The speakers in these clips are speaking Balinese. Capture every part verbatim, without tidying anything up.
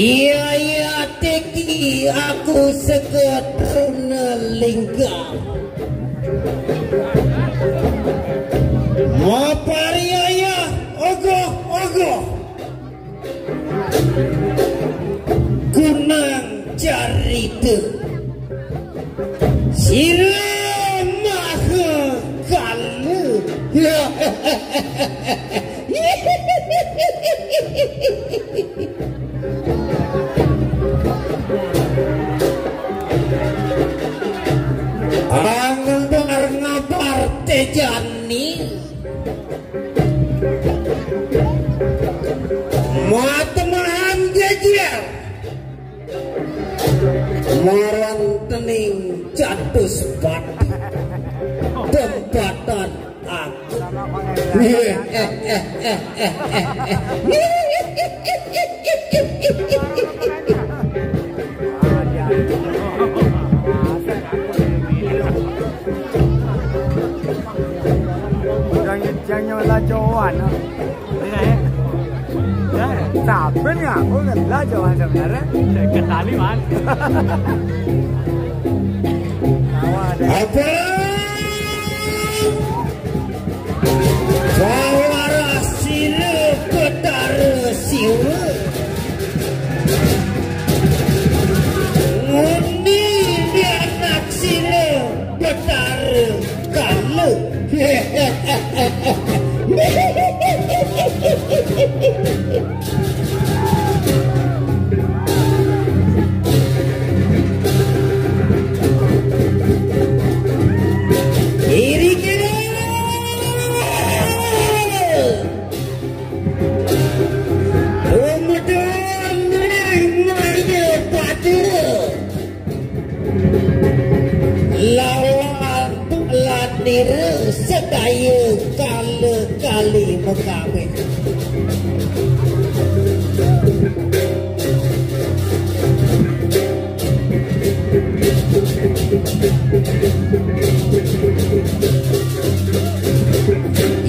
Iya, iya, teki aku seketruna lingga. Mapariaya, ogoh, ogoh. Kunang carita. Sira maha kala. Anggar ngabar tejani. Matemahan geger. Marang tening catus batu. Tempatan aku. Jangan, jangan lacuan. Saben ya, aku ngelah jawaban sebenarnya. Ketali, Man. Apa? Bawarasina Betara Siwa. Nguni dianaksina Betara Kala. Iri kira. Umedang ring marga Patra. Lawan landira sedaya kala kali makawin.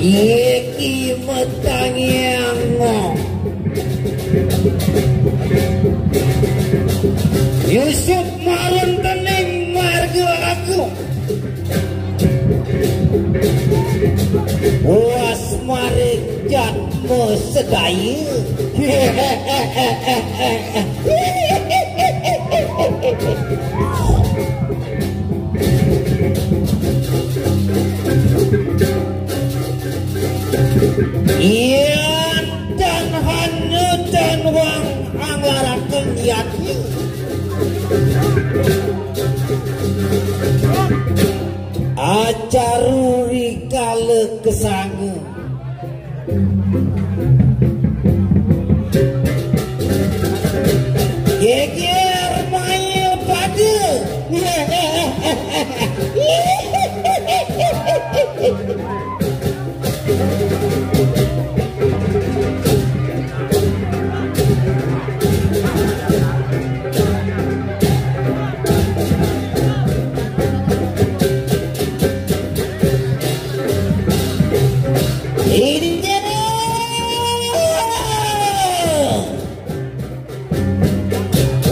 Iki matangiang. Yusuf marang tening marga aku. Puas maring jatma sedaya. Yan tan hana tan wang anglaraken yatnya. Acara rikala kesanga. Geger maya pada.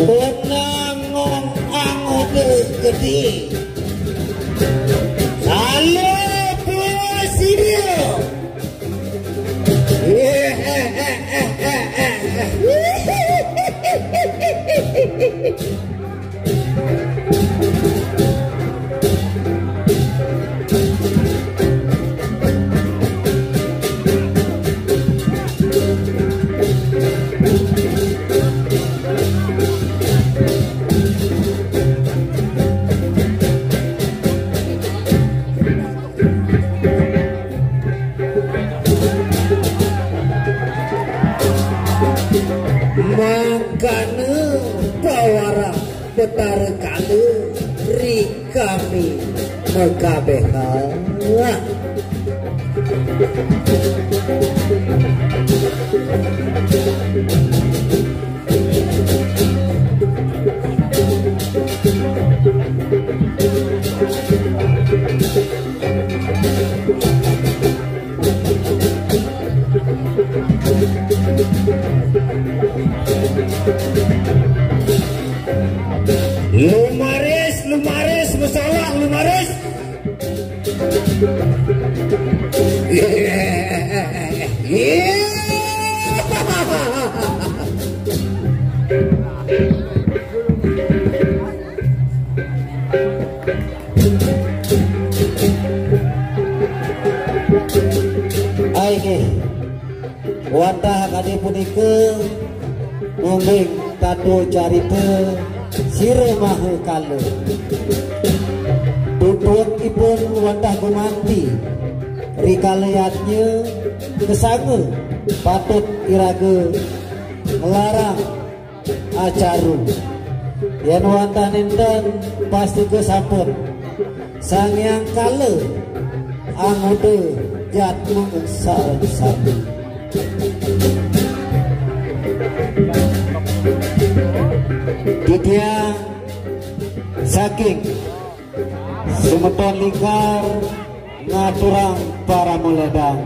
Wenang ngong angoda gedé. Kala puas sira. Kana pawara Betara Kala ri kami makabéh. Lumaris, lumaris, masalah, lumaris. Ai nggih. Wantah kadi punika ngungging tata carita Sira Maha Kala. Tutuhipun wantah gumanti rikala yadnya kasanga patut iraga nglarang acara. Yén wantah nénten, pastika sampun Sang Hyang Kala angoda jatma sareng sami. Titiang saking semeton lingkar ngaturang parama ledang.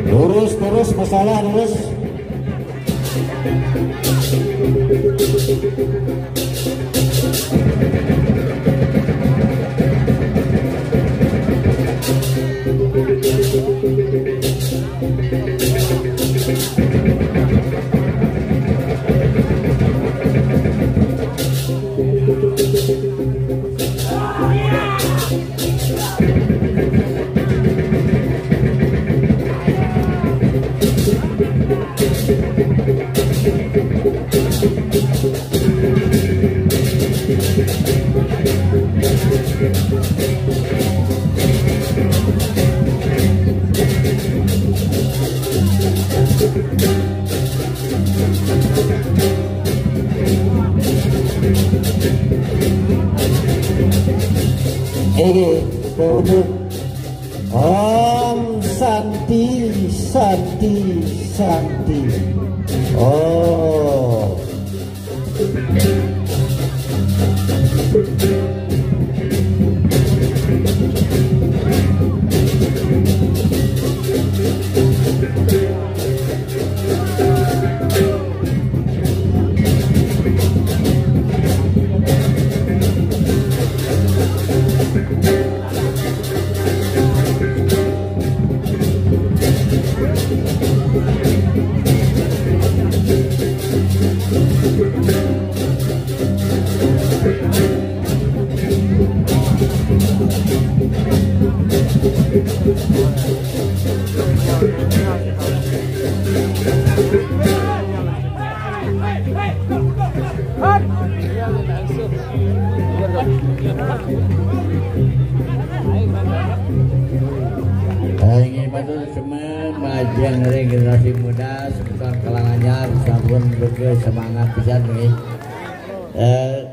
Lurus terus, masalah lurus. Inggih, pupuk. Om Santi, Santi, Santi. Oh. Inggih, matur suksma majeng ring generasi muda, semeton Kalang Anyar, sampun begitu semangat pisan nggih. Eh,